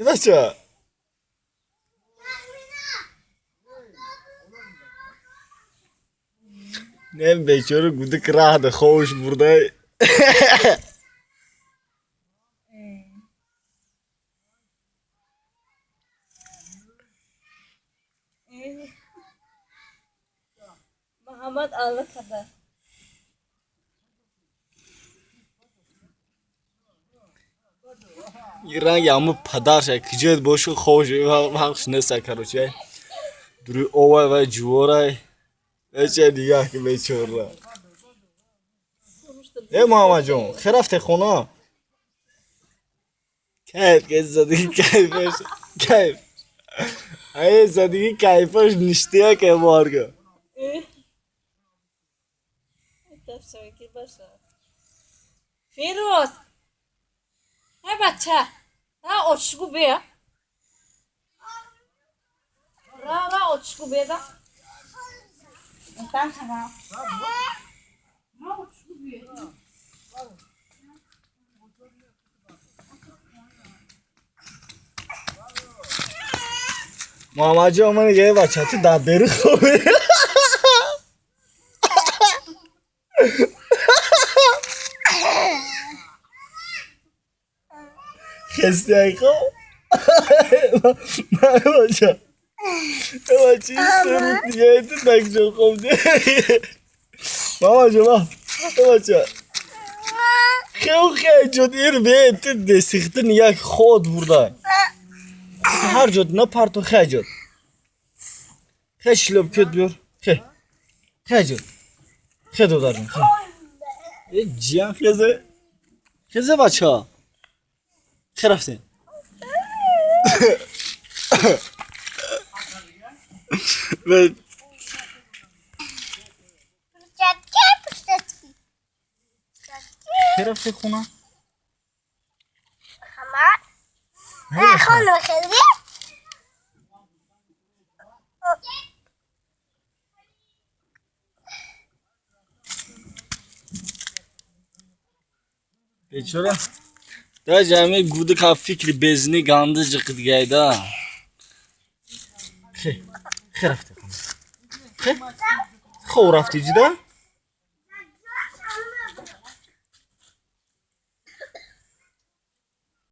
Бача. Не бечора гудак раҳ да ховш бурдай. Муҳаммад алла када. Ин ранги ҳамун падарша киҷоят бошу ховш ҳақш неста, короче. Дуруи овай вай ҷуворай. Эча дигаҳ ки бечора. Э Муҳаммадҷон, хе рафте хона? Кайф ке задиги кайфаш. Кайф. Ай задиги кайфаш ништия ке борга. Фирӯз. Ҳай бача. Ра очгу бия. Ра ра очгу беда. Ра очгу бия. Муҳаммадҷон ман ге бача ту дар беру хобӣ. Хестияй хоб? Бача. Бача дига ту такҷо хоб Мамаҷон ма. Бача. Хел хел ҷод ир бе ту десихтин як ход бурда. Ҳар ҷод напарту хе ҷод. Хе шлёб кёд биёр. Хе. Хе ҷод. Хе додарҷон хе. Э ҷиян хезе. Хезе бача. Хе рафтем. Хе рафте хона? Хона хеле? Бечора. Да ҷамъи гудак фикри безни ганда ҷиқидгайда. Хе. Хе рафте хона. Хе? Хов рафти ҷида?